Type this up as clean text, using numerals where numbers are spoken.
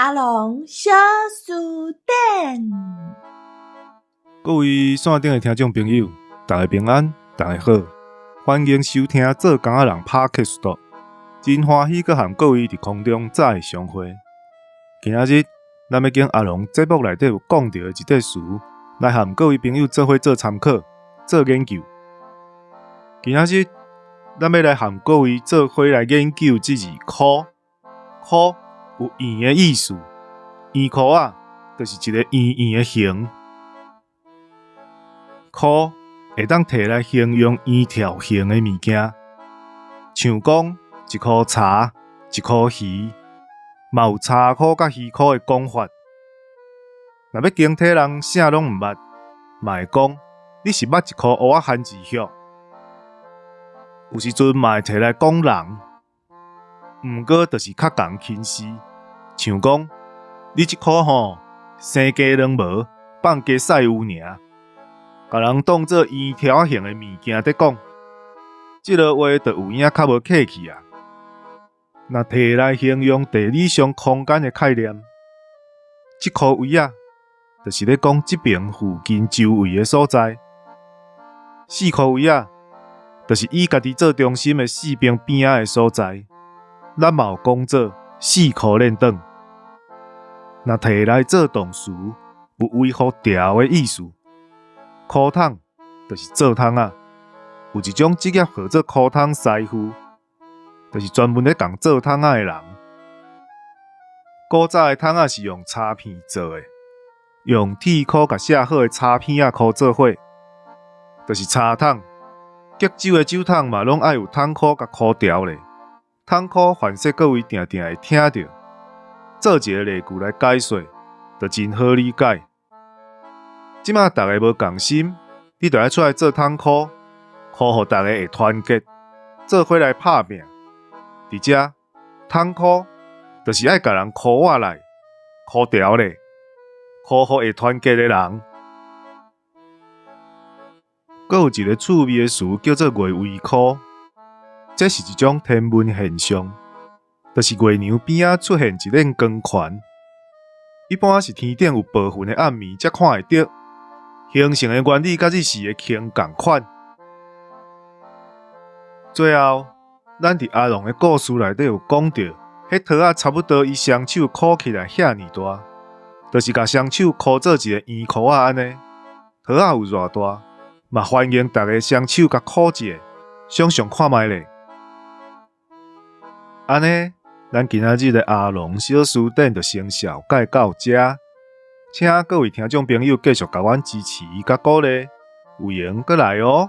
阿龍小辭典。各位線頂的聽眾朋友，大家平安，大家好，歡迎收聽做工仔人 Podcast，真歡喜閣和各位佇空中再相會。今仔日，咱欲揀阿龍節目內底有講著的一塊詞，來和各位朋友做伙做參考、做研究。今仔日，咱欲來和各位做伙來研究這字箍。箍有圓的意思，圓箍仔就是一个圓圓的形。箍會當提來形容圓條形的物件，像講一箍柴、一箍魚，嘛有柴箍佮魚箍的講法。若欲形體人啥攏毋捌，嘛會講你是捌一箍烏仔番薯葉。有時陣嘛會提來講人，毋過就是較仝輕視，像講你這箍吼生雞卵無，放雞屎有爾，共人當做圓條仔形的物件佇講，這个話就有影較無客氣啊。若提來形容地理上空間的概念，這箍位仔就是咧講這爿附近周圍的所在。四箍位仔就是以家己做中心的四爿邊仔的所在。咱嘛有講做四箍輾轉。若提來做動詞，有維護牢的意思。箍桶就是做桶仔，有一種職業號做箍桶師傅，就是專門咧共做桶仔的人。古早的桶仔是用柴片做的，用鐵箍共寫好的柴片仔箍做伙，就是柴桶。敬酒的酒桶嘛，攏愛有桶箍共箍牢咧。桶箍凡勢各位定定會聽著，做一个例句來解說，就真好理解。這馬逐个無仝心，你著愛出來做桶箍，箍予逐个會團結，做伙來拍拚。佇遮桶箍就是愛共人箍倚來，箍牢咧，箍予會團結的人。閣有一个趣味的詞叫做月圍箍，這是一種天文現象，就是月娘邊仔出現一輪光環，一般是天頂有薄雲的暗暝才看會著。形成的原理佮日食的形仝款。最後，咱佇阿龍的故事內底有講著，彼桃仔差不多伊雙手箍起來遐爾大，就是共雙手箍做一个圓箍仔按呢。桃仔有偌大，嘛歡迎逐个雙手共箍一下，想像看覓咧。按呢，咱今仔日的阿龍小辭典就先紹介到遮，請各位聽眾朋友繼續共阮支持佮鼓勵，有閒閣來哦。